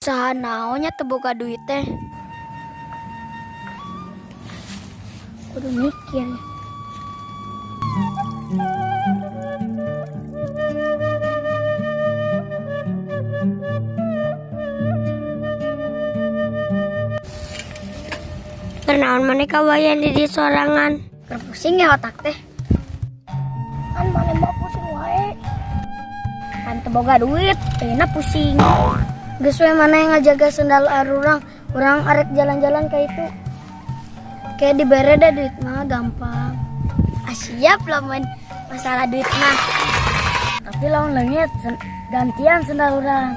Usaha naon nya teu boga duit teh? Kudu mikir. Kenaon maneh kawayan di dieu sorangan? Keur pusing ya otak teh. Kan maneh mah pusing wae. Kan teu boga duit, ayeuna pusing. Geus we, maneh ngajaga sendal arurang, urang arek jalan-jalan ka itu. Kayak dibere dah, duit mah gampang. Ah, siap lamun masalah duit mah. Tapi lamun leungit gantian sendal urang.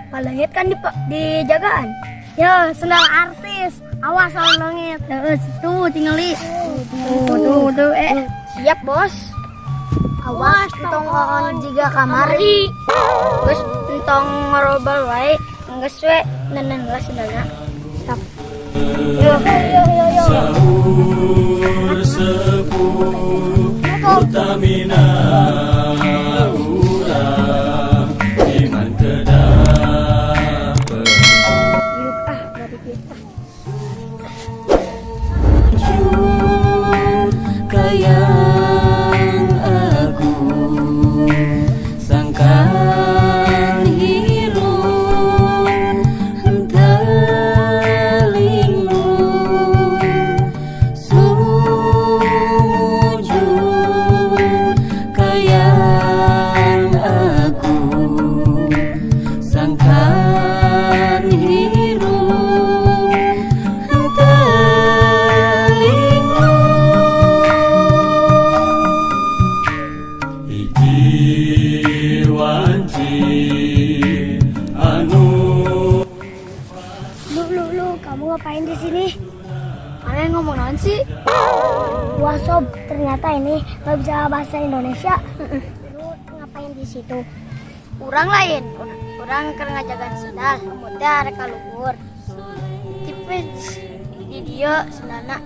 Paleungit kan dijagaan. Ya, sendal artis. Awas lamun leungit. Heeh, tuh tingali. Tuh, tuh, tuh, eh. Siap, Bos. Awas tong oon jiga kamari. Geus, entong ngorobal wae. Geus we nenen lah sendalna. Siap. Yo, yo, yo, yo. Saur sepuh utamina urang iman kedah. Yuk ah, balik kita. Kayang aku sangkan hirup henteu linglung sumujud kayang aku sangkan hirup henteu linglung hiji wanci anu. Lu, lu, lu, kamu ngapain di sini? Kalian ngomong naon sih? Wah sob, ternyata ini nggak bisa bahasa Indonesia. Lu ngapain di situ? Urang lain, urang keur ngajagaan sendal, kemudian arek ka luhur. Tipe di dieu sendalna.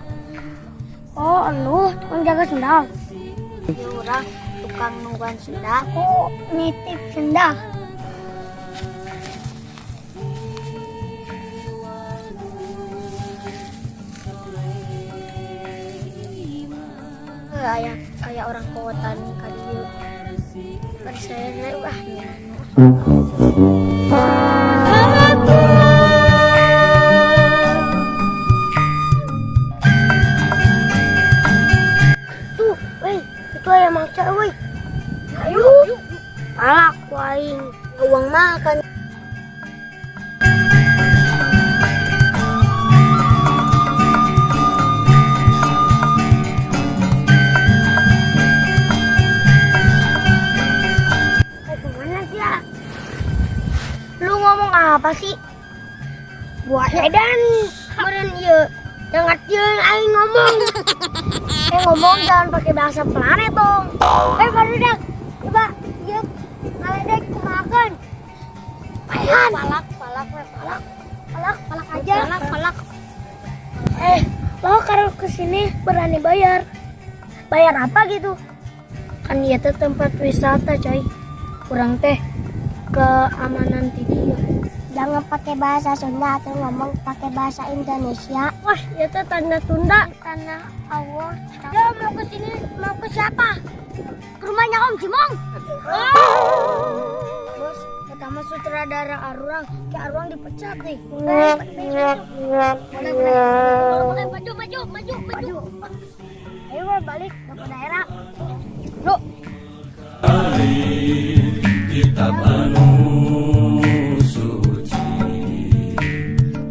Oh, lu tukang jaga sendal? Ya, urang tukang nungguan sendal. Aku nitip sendal. Eh, aya aya orang kowotan ka dieu. Kan saya wah. Tuh, weh, itu aya maca, weh. Ayo. Palak ku aing. Uang makan. Eh, kemana sih ya? Lu ngomong apa sih? Buat edan. Meren ieu. Jangan ngertiin aing ngomong. Eh, ngomong jangan pakai bahasa planet dong. Eh, baru dah. Coba, yuk. Ngaledek kumakan. Payan. Palak, palak, we, palak. Palak, palak aja. Palak, palak. Eh, lo kalau kesini berani bayar. Bayar apa gitu? Kan itu tempat wisata, coy. Kurang teh keamanan di dia. Jangan pakai bahasa Sunda atau ngomong pakai bahasa Indonesia. Wah, itu tanda tunda. Tanah Allah. Lo mau ke sini mau ke siapa? Ke rumahnya Om Cimong. Bos, pertama sutradara Arurang, ke Arurang dipecat nih. Boleh, boleh, boleh, maju, maju, maju, maju. Ayo balik ke daerah. Yuk. Kitab anu suci.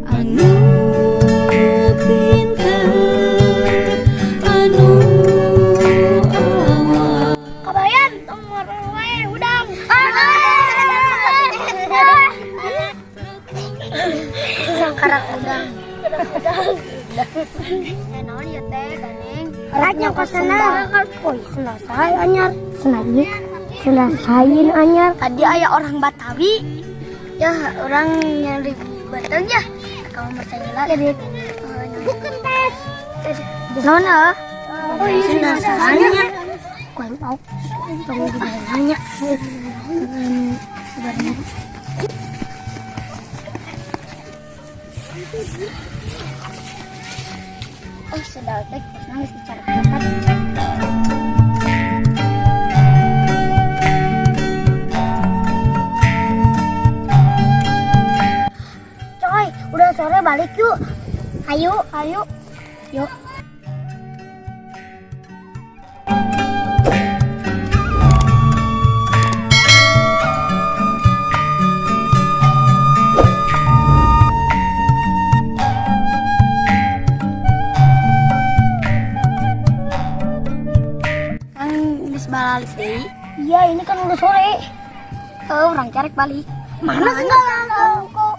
Anu pinter anu awal. Kabayan, tong ngorong wae hudang. Sangkarak udang. Eh, naon ieu teh, ganeng? Rek nyokot sendal. Woi, sendal saya anyar. Sendal ieu. Sendal sayin anyar. Tadi aya orang Batawi. Ya, orang nyari beteng ya. Kamu percaya lah. Jadi Bukan tes. Naon ah? Oh iya, Sendal sendal anyar. Kau tahu. Tunggu di nanya. Oh, sendal teh kosna geus dicarek. Coy, udah sore, balik yuk. Ayo, ayo. Yuk. Kan geus balik deui. Iya, ini kan udah sore. Oh, urang carek balik. Mana sendal kok?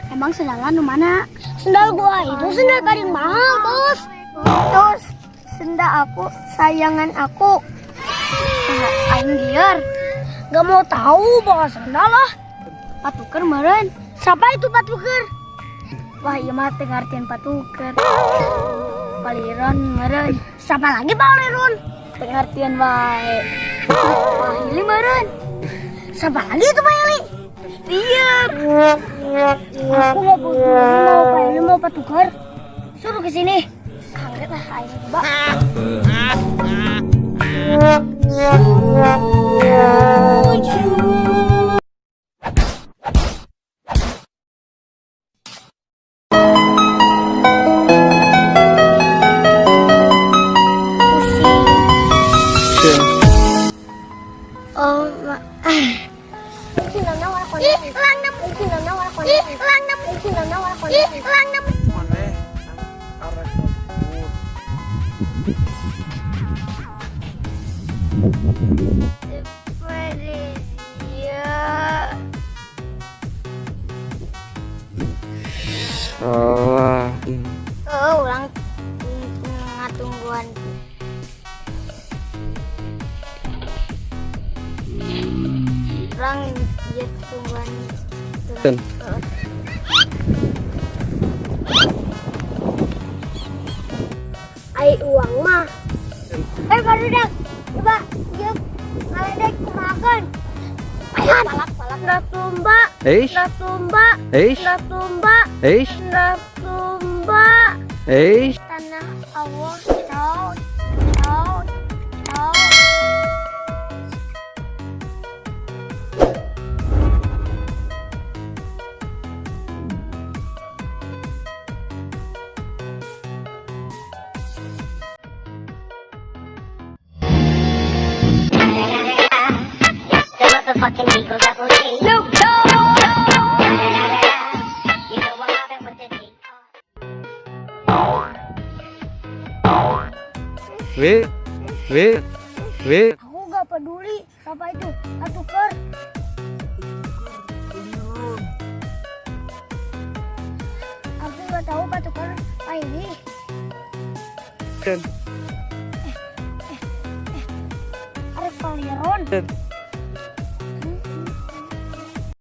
Emang sendalan nu mana? Sendal gua itu sendal paling mahal, Bos. Terus sendal aku sayangan aku. Nah, aing liar. Gak mau tahu bawa sendal lah. Patuker meureun. Siapa itu patuker? Wah, ieu mah teu ngartieun patuker. Paliron meureun. Siapa lagi Pak Lerun? Teu ngartieun wae. Wah, ini meureun. Siapa lagi itu Pak Eli? Diam. Aku nggak butuh mau Pak Eli, mau patuker. Suruh ke sini. Kaget lah aing coba. Sujud. Pusing. Oh, Ih, Ih, Ih, Maneh arek lembur. Ya. Alah. Oh, urang ngatungguan. Urang ieu tungguan. Ten. Ai uang mah. Eh, barudak. Coba, yuk. Ngaledek kumakan. Palak palak. Nggak tumba, Eish, nggak tumba, eish, nggak tumba, eish, nggak tumba. Eish. Tanah Allah, cow, cow, cow. Motherfucking Eagle Double G. You know I'm mobbing with the D. W W W. Aku gak peduli siapa itu. Patuker. Aku gak tahu patuker apa ini. Ten. Arek paliron. Ten.